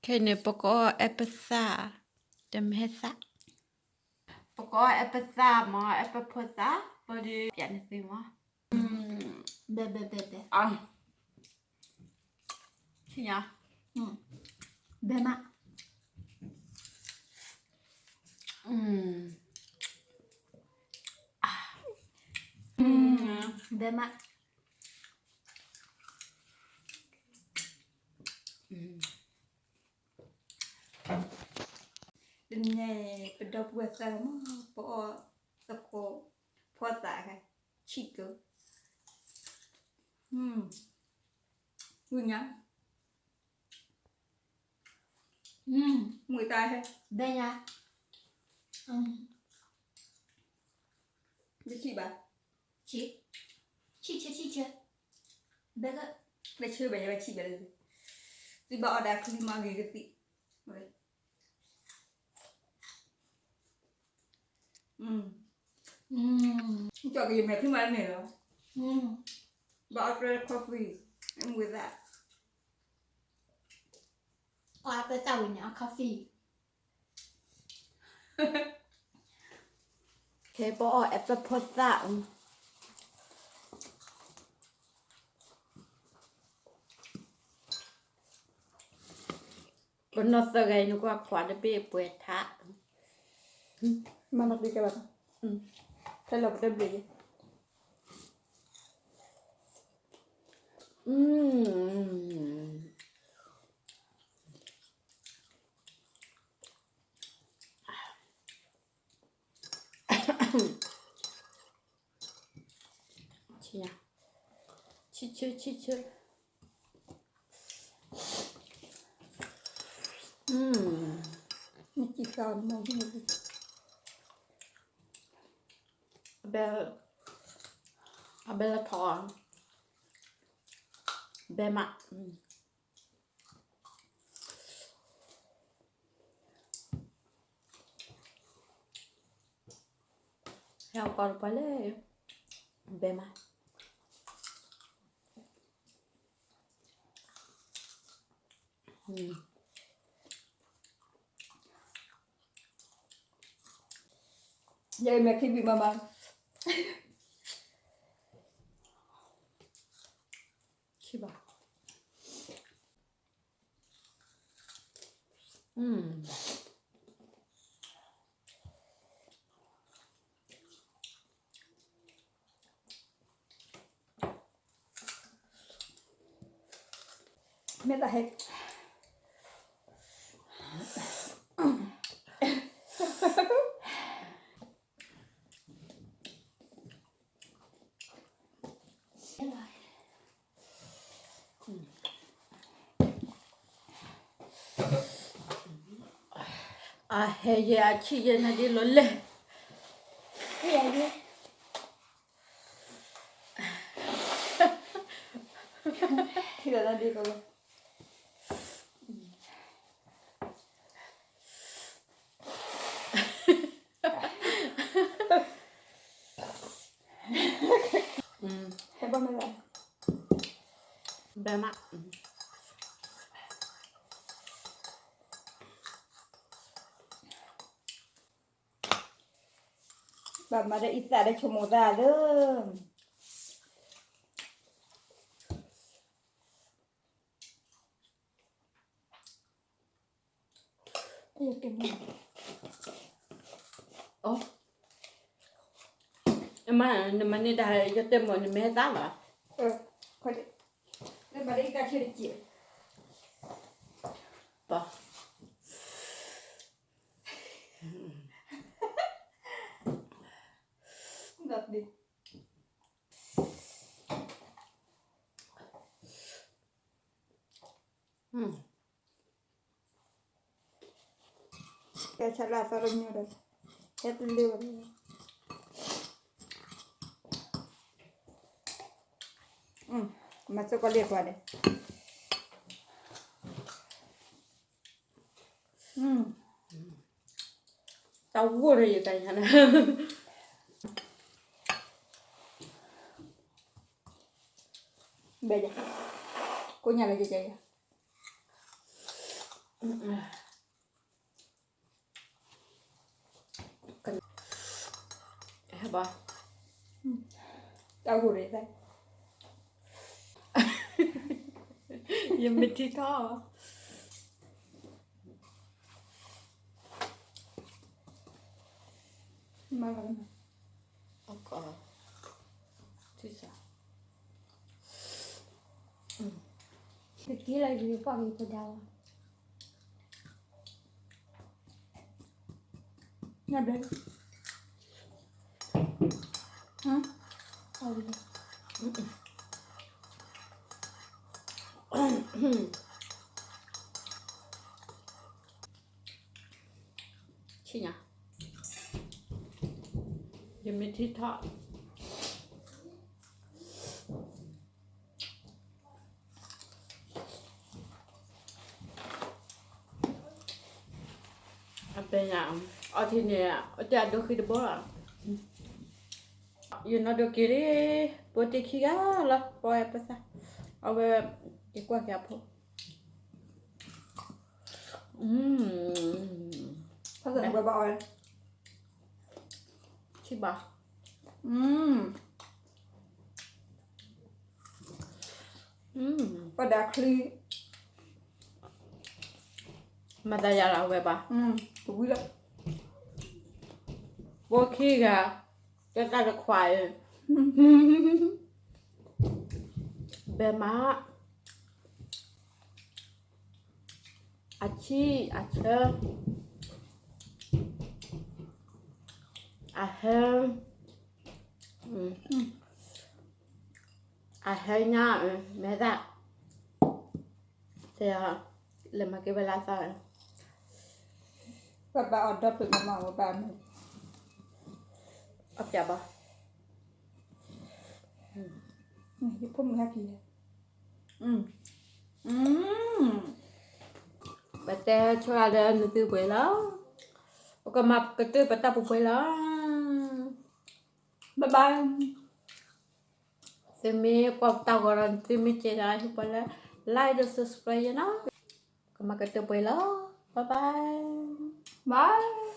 ခဲအံၤန့ၣ် ပကအီၣ်အဲပၢၣ်သၣ်, တမ့ၢ်ဟဲသၣ်, ပကအီၣ်အဲပၢၣ်သၣ်မး, အဲပၢၣ်ဖိသၣ်, ဘၣ်ဒီး ပျးန့ၢ်သုမး, ဘဲဘဲဘဲဘဲ, ဆ့ညါ, ဘဲမး, ဘဲမး တနံၤညါအံၤ ပဒီပုၢ်ဝဲၢ်သၢဂၤမး ပအီၣ်သကိးဖိသၣ်ခါ ဆံးကိာ်, ဝံၤညါ, မုာ်တၢ်ဟဲ, ဘဲညါ, တဆံးဘၣ်, ဆံး, ဆံးဆၢ ဆံးဆၢ, ဘဲက, ဘဲဆၢဘၣ်ယဲ ဘဲဆံးဘၣ်လၢ, သုဘၣ်အီၣ်ဒၣ်ချံမးဂ့ၤကသံၣ်, ကၠီကယမဲာ်ချံမးန့ၣ်လီၤ, ဘၣ်အီၣ်တြဲ coffee, မုာ်သၣ်, အီၣ်ပၢၢ်သၣ်ဝံၤန့ၣ် အီၣ် coffee, ခဲပအီၣ်အဲပၢၣ်ဖိသၣ်, ပနီၢ်သၢဂၤအံၤ နကွၢ်ခွါတဘ့ၣ်ပှဲၤထါ, မၤနီၢ်သံကဲဘၣ်, ဖဲလီၤပတဘျ့ၣ်ယဲ, ဆံၣ်ဆၢ ဆံၣ်ဆၢ, အဘဲလၢထီၣ်, ဘဲမး ဟဲအီၣ်ကီးတပှၢ်လၢ ဘဲမး, ယဲအံၤမဲာ်ခံဘံၣ်မးမး, ဆံၣ်ဘၣ် မ့ၢ်တၢ်ဟဲ အဟဲယဲအဆံၣ်ယဲနၤဒ်လီၤလဲၣ်, ဟဲယဲ ထံၣ်လီၤနၤဒ်လီၤလဲၣ်, ဟဲဘၣ်မ့ၢ်လဲၣ်, ဘဲမး ဘၣ်မၤဒီးအံသၣ်ဒီးဆိကမိၣ်သးလၢ အမါ နမၤန့ၢ်ဒၣ်ယတဲမီၢ် နမ့ၢ်သးလီၤ, ပှၤ ကဲဆၢလၢအသီတမံၤဒီး ဟဲတလၢဘၣ်, မၤစ့ၢ်ကီးလၢပှၤန့ၣ် တၢ်ဝိၣ်ဒီးယကညါန့ၣ် ဘဲယၤ ကိးညါလၢယကယၤ ဟဲဘၣ်, တၢ်ဂိၢ်ရံၣ်သၢ, ယမ့ၢ်ထံထီၣ်, မၤလီၤ, ထံစး, တက့ၢ်လၢယကွၢ်က့ၤပဒါလီၤ. ညါဘျဲ, ဟါ, ဆ့ၣ်ညါ, ယမ့ၢ်ထံထီၣ် အပညါ, အီထံန့ၣ် အတဲအဒိဃံတဘီလီၤ. ယနီၢ်ဒိၣ်က့ၤလံ, ပှၤတ့ခံဂၤလီၤ, ပှၤပသး, အဝဲ, ယကွၢ်က့ၤအဖိ, ဆံးဘၣ်, ပှၤဒၣ်ချံ မၤသးယၤလီၤဝဲဘၣ်, တဝံၤလီၤ, ဖိခံဂၤ, ကဲတၢ်တခွါအံၤ, ဘဲမး, အဆံၣ်အဆၢ, အဟဲ, အဟဲညါ, မဲာ်သၣ်, တဲ, လဲၤမၤက့ၤဝဲလၢသး, ပဘၣ်အီၣ်ဒီပုၢ်မမါဝဲဘၣ်မုၢ်, အပျးဘၣ်, ယဖိမုၣ်ဟဲက့ၤ, ပတဲဆိလၢနသုပှဲၤလီၤ, ပကမၤကတၢၢ်ပတၢ်ပှဲၤပှဲၤလီၤ, bye bye. သုမ့ၢ်ကွၢ်တၢ်ဂီၤဒီး သုမ့ၢ်ကဲဒီး ဟ့ၣ်ပှၤလၢ like ဒီး subscribe ယၤနီၤ, ကမၤကတၢၢ်ပှဲၤလီၤ, bye bye, bye.